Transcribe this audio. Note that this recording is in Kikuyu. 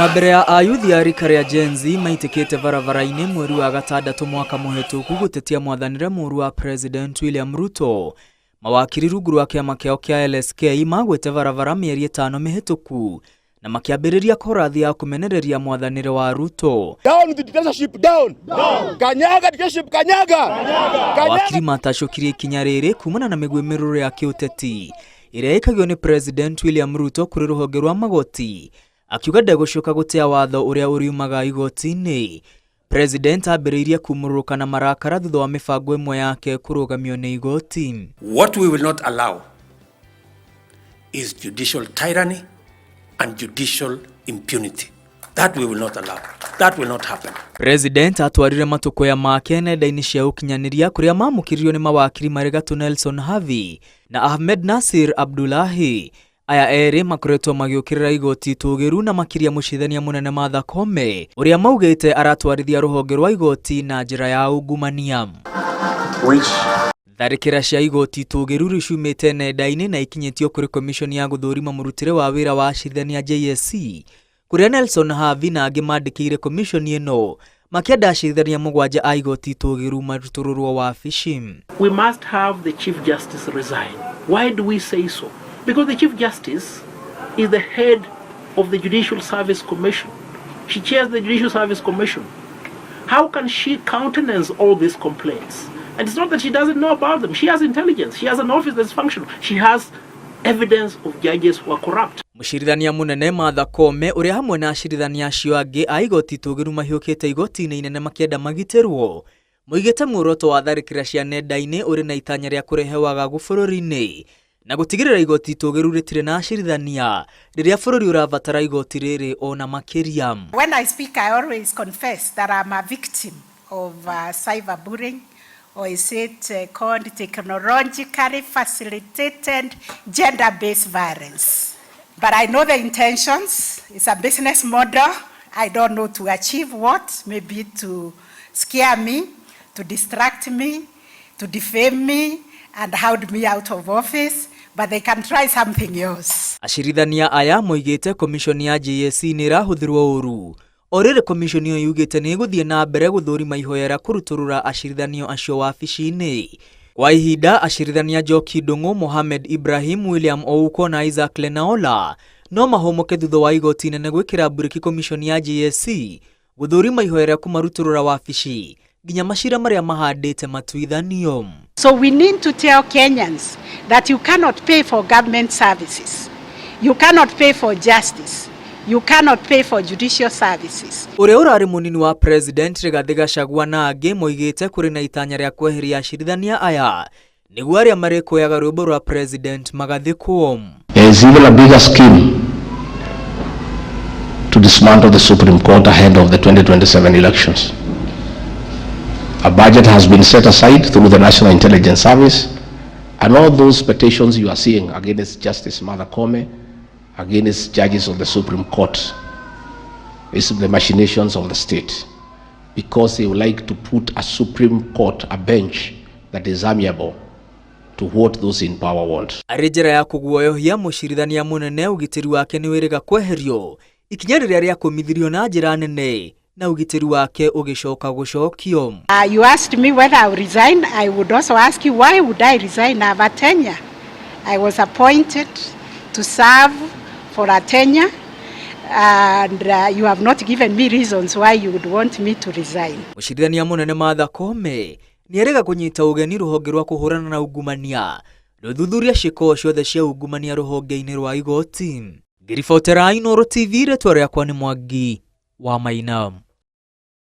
Ona mbere ya ayuthi a rika rĩa Gen Z maitĩkĩte barabara-inĩ mweri wa gatandatũ mwaka mũhĩtũku gũtetia mwathanĩre mũru wa President William Ruto, mawakiri rungu rwa kĩama kĩao kĩa LSK magwĩte barabara mĩeri ĩtano mĩhĩtũku na makĩambĩrĩria korathi ya kũmenereria mwathanĩre wa Ruto. Down with the dictatorship, down. Down. Kanyaga dictatorship, kanyaga. Kanyaga. Mawakiri matacũkirie ikinya rĩrĩ kumana na mĩguĩ mĩrũrũ ya kĩũteti ĩrĩa ĩkagio nĩ President William Ruto kũrĩ rũhonge rwa magoti, akiuga ndegũcoka gũtĩa watho ũrĩa ũriumaga igoti-inĩ. President ambĩrĩirie kumũrũrũka na marakara thutha wa mĩbango ĩmwe yake kũrũgamio nĩ igoti. What we will not allow is judicial tyranny and judicial impunity. That we will not allow. That will not happen. President atwarire matũkũya make nenda-inĩ cia ũkinyanĩria kũrĩa mamũkĩririo nĩ mawakiri marĩ gatũ Nelson Havi na Ahmed Nasir Abdullahi. Aya erĩ makoretwo magĩũkĩrĩra igoti itũgĩru na makĩria mũcirithania mũnene Martha Koome ũrĩa maugĩte aratwarithia rũhonge rwa igoti na njĩra ya ungumania. Which Tharĩkĩra cia igoti itũgĩru rĩu ciumĩte nenda-inĩ na ikinyĩtio kũrĩ komishoni ya gũthũrima mũrutĩre wa wĩra wa acirithania JSC kũrĩa Nelson Havi na angĩ mandĩkĩire komishoni ĩno makĩenda acirithania mũgwanja a igoti itũgĩru marutũrũrwo wabici. We must have the Chief Justice resign. Why do we say so? Because the Chief Justice is the head of the Judicial Service Commission. She chairs the Judicial Service Commission. How can she countenance all these complaints? And it's not that she doesn't know about them. She has intelligence. She has an office that's functional. She has evidence of judges who are corrupt. Mũcirithania mũnene Martha Koome ũrĩa hamwe na acirithania acio angĩ a igoti itũgĩru mahiũkĩte igoti-inĩ inene makĩenda magitĩrwo moigĩte muoroto wa tharĩkĩra cia nenda-inĩ ũrĩ na itanya rĩa kũrehe wagagu bũrũri-inĩ na gũtigĩrĩra igoti itũgĩru rĩtirĩ na acirithania rĩrĩa bũrũri ũrabatara igoti rĩrĩ ona makĩria. When I speak, I always confess that I'm a victim of cyberbullying, or is it called technologically facilitated gender-based violence. But I know the intentions. It's a business model. I don't know to achieve what, maybe to scare me, to distract me, to defame me, and hound me out of office, but they can try something else. Acirithania aya moigĩte komishoni ya JSC nĩ ĩrahũthĩrwo ũru o rĩrĩ komishoni ĩyo yugĩte nĩ ĩgũthiĩ na mbere gũthũrima ihoya rĩa kũrutũrũra acirithania acio wabici-inĩ. Kwa ihinda acirithania Njoki Ndung'u, Mohamed Ibrahim, William Ouko na Isaac Lenaola no mahũmũke thutha wa igoti inene gwĩkĩra mburĩki komishoni ya JSC gũthũrima ihoya rĩa kũmarutũrũra wabici nginya macira marĩa mahandĩte matuithanio. So we need to tell Kenyans that you cannot pay for government services. You cannot pay for justice. You cannot pay for judicial services. Ũrĩa ũrarĩ mũnini wa President Rigathĩ Gachagua na angĩ moigĩte kũrĩ na itanya rĩa kweheria acirithania aya nĩguo arĩa marĩkũyaga rwĩmbo rwa President magathĩkwo. There is even a bigger scheme to dismantle the Supreme Court ahead of the 2027 elections. A budget has been set aside through the National Intelligence Service, and all those petitions you are seeing against Justice Martha Koome, against judges of the Supreme Court, is the machinations of the state, because they would like to put a Supreme Court, a bench that is amiable to what those in power want. Arĩ njĩra ya kũguoyohia mũcirithania mũnene ũgitĩri wake nĩ wĩrĩga kweherio ikinya rĩrĩa rĩakũmithirio na njĩra nene na ũgitĩri wake ũgĩcoka gũcokio. You asked me whether I would resign. I would also ask you, why would I resign? I have a tenure. I was appointed to serve for a tenure, and you have not given me reasons why you would want me to resign. Mũcirithania mũnene Martha Koome nĩerĩga kũnyita ũgeni rũhonge rwa kũhũrana na ungumania rũthuthuria ciĩko ciothe cia ungumania rũhonge-inĩ rwa igoti. Ngĩribotera Inooro TV, rĩtwa rĩakwa nĩ Mwangi wa Maina.